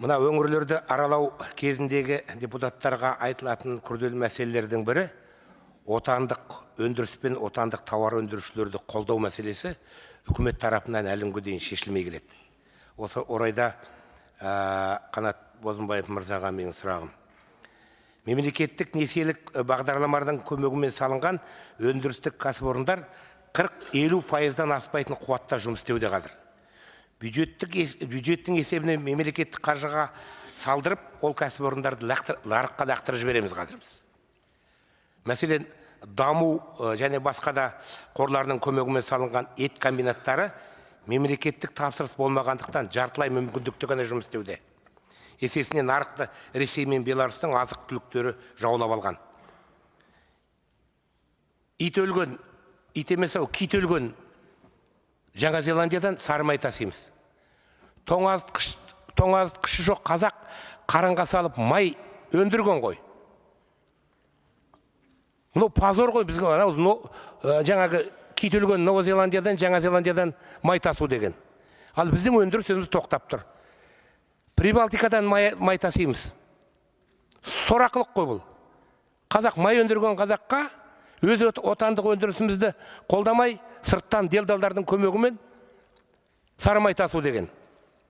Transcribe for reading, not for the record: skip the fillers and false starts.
Мына өңірлерді аралау кезіндегі депутаттарға айтылатын күрделі мәселелердің бірі отандық өндіріс пен отандық тауар өндірушілерді қолдау мәселесі үкімет тарапынан әлі күнге дейін шешілмей келеді. Осы орайда Қанат Бозымбаев мырзаға менің сұрағым. Мемлекеттік несиелік бағдарламалардың көмегімен салынған өндірістік кәсіпорындар 40-50%-дан аспайтын қуатта жұмыс істеуде қазір. Бюджеттің есебіне мемлекеттік қаржыға салдырып, ол кәсіпорындарды нарыққа лақтырып жібереміз қазір біз. Мәселен, даму және басқа да қорларының көмегімен салынған ет комбинаттары мемлекеттік тапсырыс болмағандықтан жартылай мүмкіндікті ғана жұмыс істеуде. Есесіне нарықты Ресей мен Беларустың азық түліктері жаулап алған. Ит өлген, ит емес ау, кит өлген Жаңа Зеландиядан сары май тасимыз. Тоңазытқышы жоқ қазақ қарынға салып май өндірген ғой. Мынау позор ғой бізге, анау, жаңағы кит өлген Новая Зеландиядан, Жаңа Зеландиядан май тасу деген. Ал біздің өндірісіміз тоқтап тұр. Прибалтикадан май тасимыз. Сорақылық қой бұл. Қазақ май өндірген қазаққа өз отандық өндірісімізді қолдамай, сырттан делдалдардың көмегімен сары май тасу деген.